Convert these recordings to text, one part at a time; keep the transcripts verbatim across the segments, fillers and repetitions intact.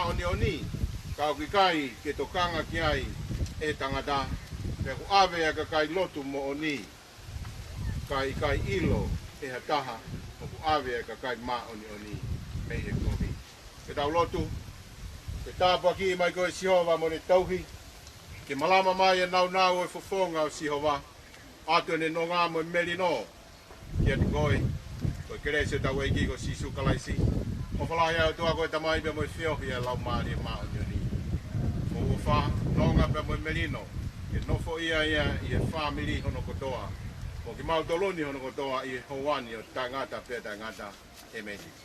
māʻoniʻoni, ka ʻoku ʻikai ke tokanga ki ai ʻe he tangata, pea ʻoku ʻave ʻa e kakai lotu moʻoni, ka ʻikai ʻilo ʻe ha taha ʻoku ʻave ʻa e kakai māʻoniʻoni mei he kovi. Ke tau lotu. Ke tāpuakiʻi mai koe Sihova mo e tauhi, ke malama mai e nāunau ʻo e fofonga ʻo Sihova, ʻoatu ʻene nonga mo e melino kiate koe. Ko e kelesi ʻa hotau ʻEiki ko Sīsū Kalaisi, ʻofa lahi ʻa e ʻOtua ko e Tamai pea mo e feohi ʻa e Laumālie Māʻoniʻoni, mo e ʻofa, nonga pea mo e melino, ke nofoʻia ia ʻi he fāmili hono kotoa, mo kimautolu ni hono kotoa ʻi he houa ni ʻo taʻengata pea taʻengata. ʻĒmeni.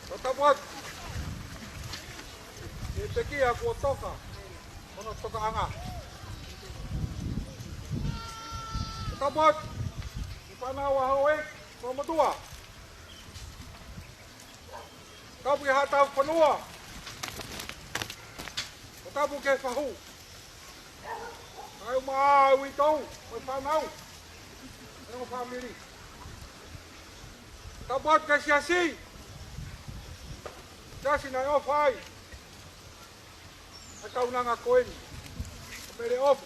Ko e tapu atu ki he pekia kuo toka hono tokaʻanga. Ko e tapu atu ki he fānau ʻa houʻeiki kuo motuʻa. Tapu ki he haʻa tauhi fonua. Ko e tapu ki he fahu. Kae ʻumaʻā ʻa e uitou mo e fānau. Mo e fāmili. Tapu atu ki he siasi. Siasi naʻe ʻofa ai ʻa e kaunanga ko eni. Mele ʻofa.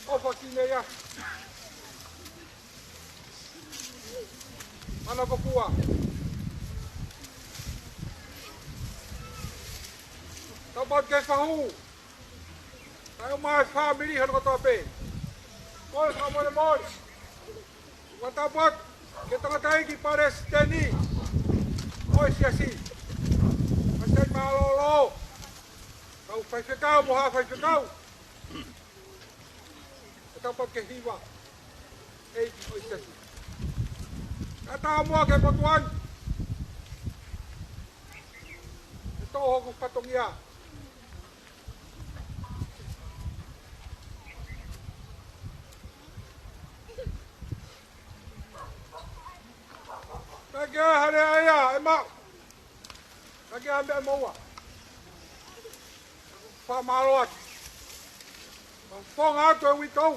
ʻOfa ki nei ia. Mana ko kua. Tapu atu ki he fahu. Kae ʻumaʻā e fāmili hono kotoa pē. Ko e fakamolemole. Ua tapu atu ki he tangataʻeiki palesiteni ʻo e siasi. Palesiteni mālōlō. Kau faifekau mo ha faifekau. Ua tapu atu ki he hiva ʻeiki ʻo e siasi. Kae ʻatā muʻa ki he motuʻa ni. Ke toʻo hoku fatongia. Ka ke hale ai ʻa e maʻu. Ka ke ame moua. Fakamālō atu. Fakafofonga atu e uitou.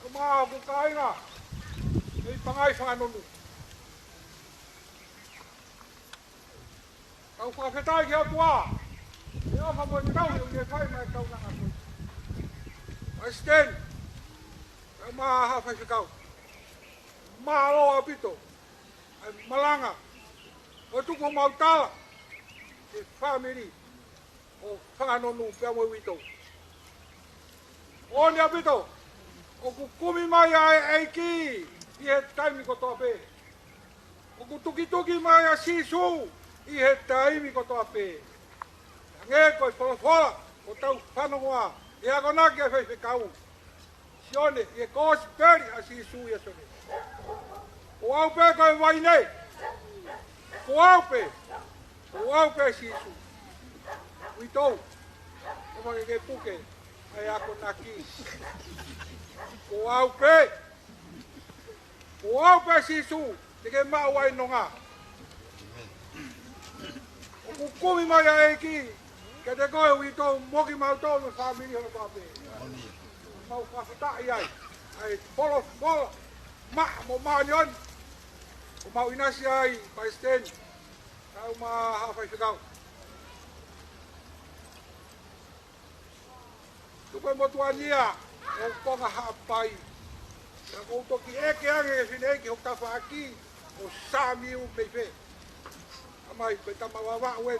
Ko ma ku kainga. Mei Pangai Fanganonu. Kau fakafetaʻi ki he ʻOtua. He ʻofa mo e tauhi ʻoku ne fai maʻa e kaunanga ko eni. Palesiteni. Kae ʻumaʻā ha faifekau. Mālō ʻaupito. ʻA e malanga. ʻO tuku homau tala. Ki he fāmili. ʻO Fanganonu pea mo e uitou. ʻOku ʻaupito, ʻoku kumi mai ʻa e ʻEiki ʻi he taimi kotoa pē. ʻOku tukituki mai ʻa Sīsū ʻi he taimi kotoa pē. Hangē ko e folofola ʻoku tau fanongoa, ʻi he akonaki ʻa e faifekau Sione, ʻi he kosipeli ʻa Sīsū ʻia Sione. Ko au pē ko e vaine. Ko au pē. Ko au pē Sīsū. Uitou. Ko ma ke ke puke ʻa e akonaki. Ko au pē. Ko au pē Sīsū. Te ke maʻu ai nonga. ʻOku kumi mai ʻa e ʻEiki kiate koe uitou mo kimautolu mo e fāmili hono kotoa pē. Mau fakafetaʻi ai ʻa e folofola maʻa mo māʻoniʻoni. ʻOku mau ʻinasi ai, palesiteni. Kae ʻumaʻā ha faifekau. Tuku e motuʻa ni ia ʻo Ponga Haʻapai. Ka ʻoku ou toki ʻeke ange ki he fineʻeiki hoku tafaʻaki ko Samiu mei fē. Tamai, ko e tama Vavaʻu ē.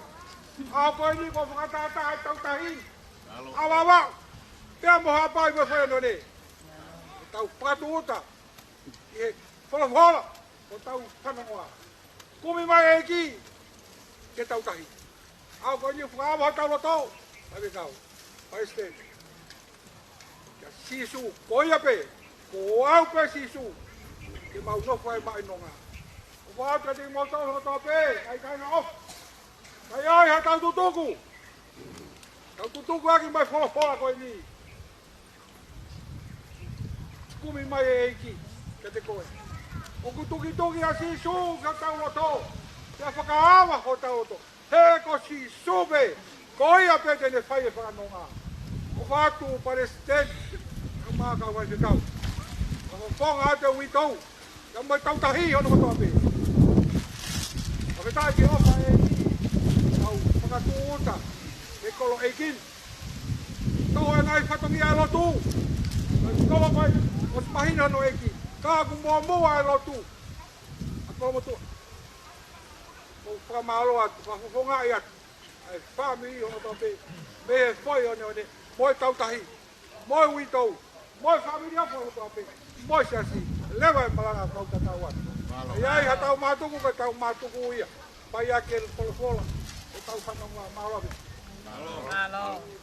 ʻAho ko eni kuo fakatātā e tautahi ʻa Vavaʻu pea mo Haʻapai mo Fanganonu. Tau fakatūʻuta ʻi he folofola ʻoku tau fanongoa. Kumi mai ʻEiki ke tau tahi. ʻOku ou kole fakaava hotau loto, faifekau, palesiteni. Kia Sīsū, ko ia pē, ko au pē Sīsū, ke mau nofo ai maʻa e nonga. ʻOfa atu kiate kimoutolu hono kotoa pē, ʻa e kāinga ʻofa. Kae ʻai ha tau tutuku. Tau tutuku ʻaki mai folofola ko eni. Kumi mai e ʻEiki kiate koe. ʻOku tukituki ʻa Sīsū ki hotau loto. Pea fakaava hotau loto. He ko Sīsū pē. Ko ia pē te ne fai e fakanonga. ʻOfa atu palesiteni. Kae ʻumaʻā kau faifekau. Fakafofonga atu e uitou. Kae ʻumaʻā e tautahi hono kotoa pē. Fakafetaʻi ki he ʻofa ʻa e ʻEiki. Kau fakatūʻuta he kolo ʻeiki ni. Tau ʻi he ngaahi fatongia ʻa e lotu. Ngaahi kolo mai, ʻosi mahino hono ʻEiki. Ka ʻoku muʻomuʻa e lotu. ʻA Kolomotuʻa. ʻOku ou fakamālō atu, fakafofongaʻi atu ʻa e fāmili hono kotoa pē. Mei he foʻi ʻoneʻone, mo e tautahi, mo e uitou, mo e fāmili ʻa hono kotoa pē, mo e siasi, leva e malanga kau tatau atu. ʻE ʻi ai ha tau mātuku, ko e tau mātuku ia. Pea ʻi ai ke folofola, ko e tau fanongoa, mālō ʻaupito. Mālō.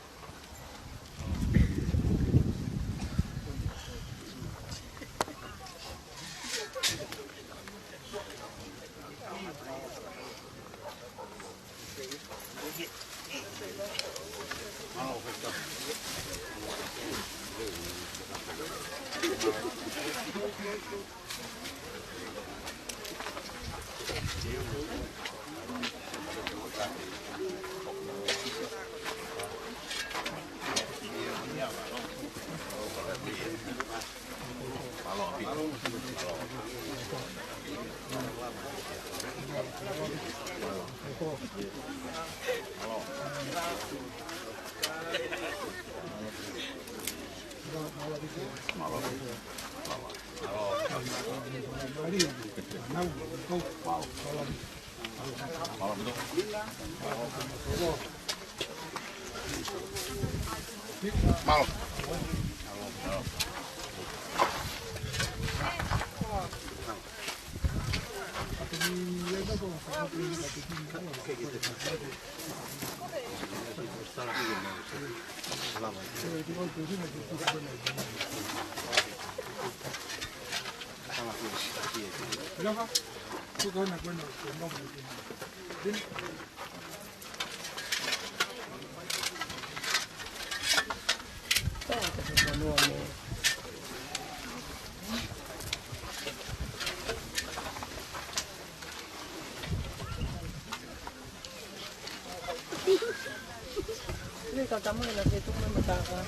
Leka kama ina ke tuku mai mataka.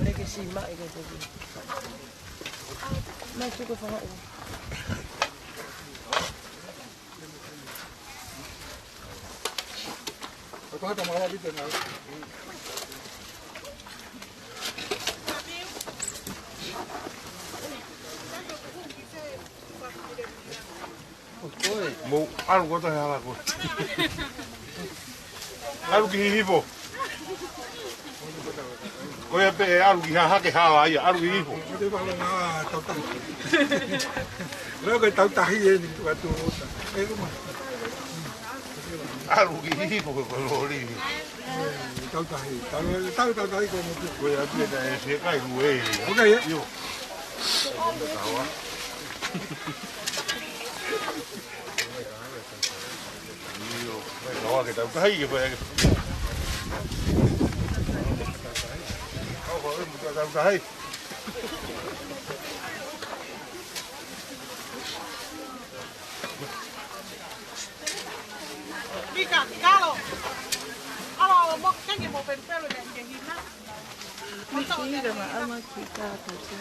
Leke sima i ke tuku. Mai tuku fanga u. Mou ʻalu kotoa he hala ko ē. ʻAlu ki Hihifo. Ko ia pē ʻe ʻalu ki Hahake hala ia, ʻalu ki Hihifo. Leo ko e tautahi eni tuka tuota. E luma. ʻAlu ki Hihifo ko e loli ni. Tautahi, tau, tau, tautahi ko motu. Ko ia pē naʻe se kai lue. Ok, ia. Io. Kawa. Io, kawa ke tautahi ke fai. Kawa, kawa, ke tautahi. Mika, kalo. Alo, alo, mo kenge mo pelu pelu de, de hina. Miki, de ma ama kita, kita.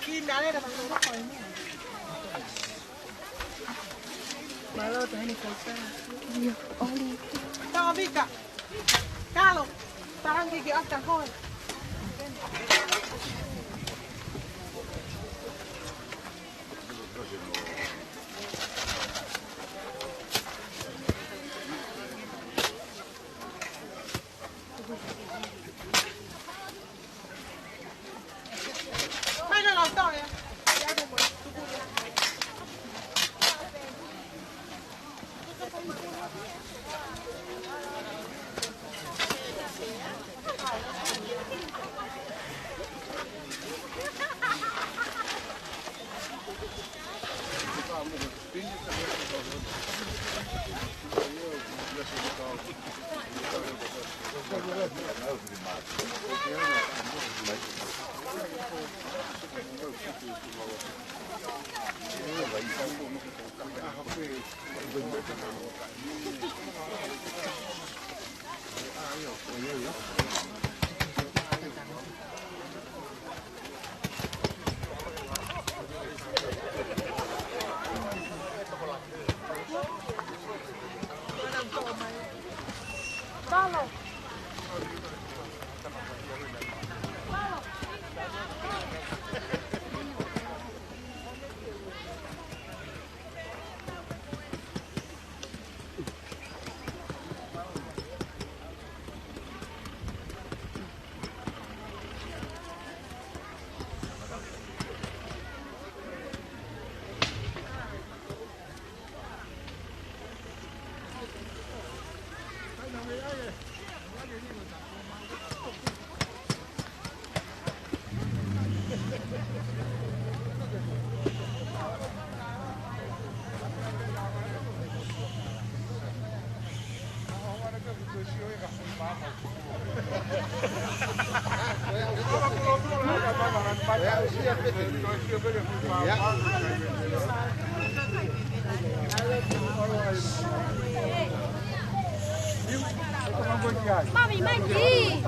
Ki me ale de ma no ko ni. Malo to heni kaisa. Io, oli. Tau Mika. Kalo. Tarangi ki ata koe. Mami, Mikey.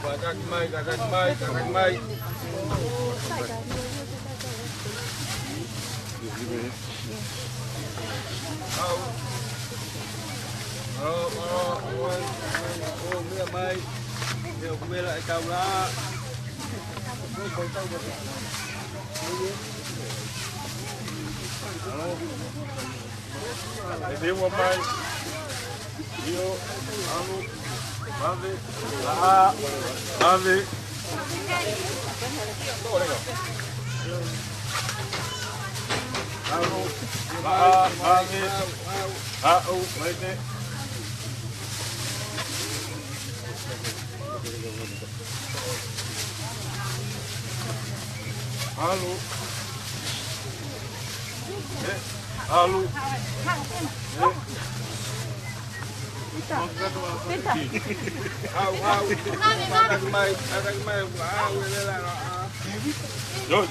Kakaki mai, kakaki mai, kakaki mai. Au. Au, au, au, au, au, mea mai. Mea kumela e taula. Au. E te ua mai. ʻIo, ʻalu, vave, laʻā, vave. ʻAlu, laʻā, vave, aʻu, vave. ʻAlu. ʻE, ʻalu. ʻE. Pita. Pita. Au, au. Aʻu mai, aʻu mai, au, e lea, au. Yoi.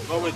Au,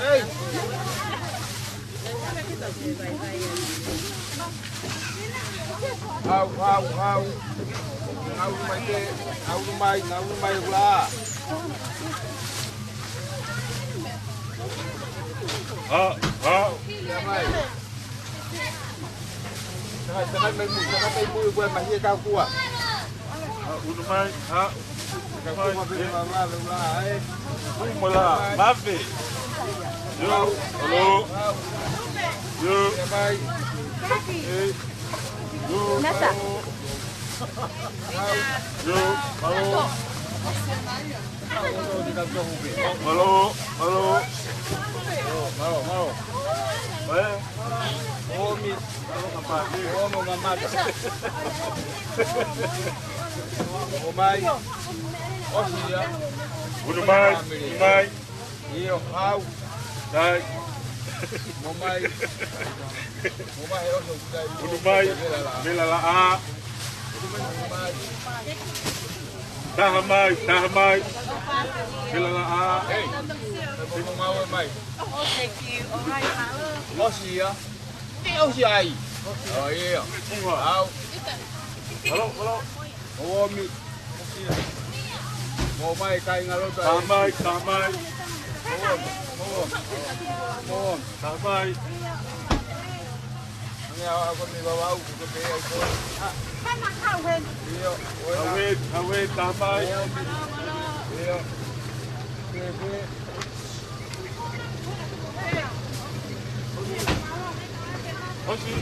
e. Au, au, au. Au mai te, au mai, au mai la. Au, au. Ia mai. Takai, takai mai mui, takai mai mui, ʻoku ʻi ai e mahie ka kua. Au, unu mai, au. Ka kua mai, e. Ui, mola, vave. Yo, alo. Yo. Ia mai. E. Yo, alo. Yo, alo. Alo, alo. Alo, alo. Ono mamata. ʻOmai. ʻOsi ia. Unu mai, unu mai. ʻIo, hau. Sai. Mo mai. Mo mai, ʻosi ʻoku tai. Unu mai, vela laʻā. Vela laʻā. Mo mai. Taha mai, taha mai. Vela laʻā. Ei, mo mai, mai. Oh, thank you. All right, Mama. ʻOsi ia. Te ʻosi ai. Oh, ia. Au. Halo, halo. ʻOmi. Mo mai, kāinga lotu ai. Taha mai, taha mai. ʻOmi, ʻomi. Taha mai. Ange au, au ko ni vavau, ko te ai ko. Ia, ʻoe. Hau e, hau e, taha mai. Ia. Ke, ke. ʻOsi.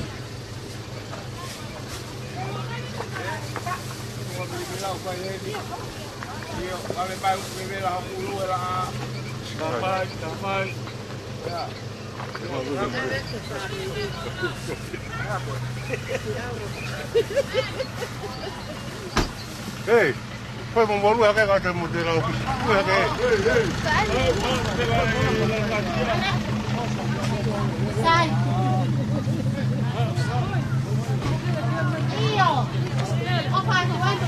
Taha mai, taha mai. Hey. Ko e mo molu hake ka te mo te lau. Ko e hake. Sai. ʻIo. ʻO fai ko atu.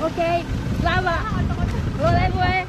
Ok, lava. Lo laivo e.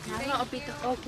Halo, ʻaupito. Ok.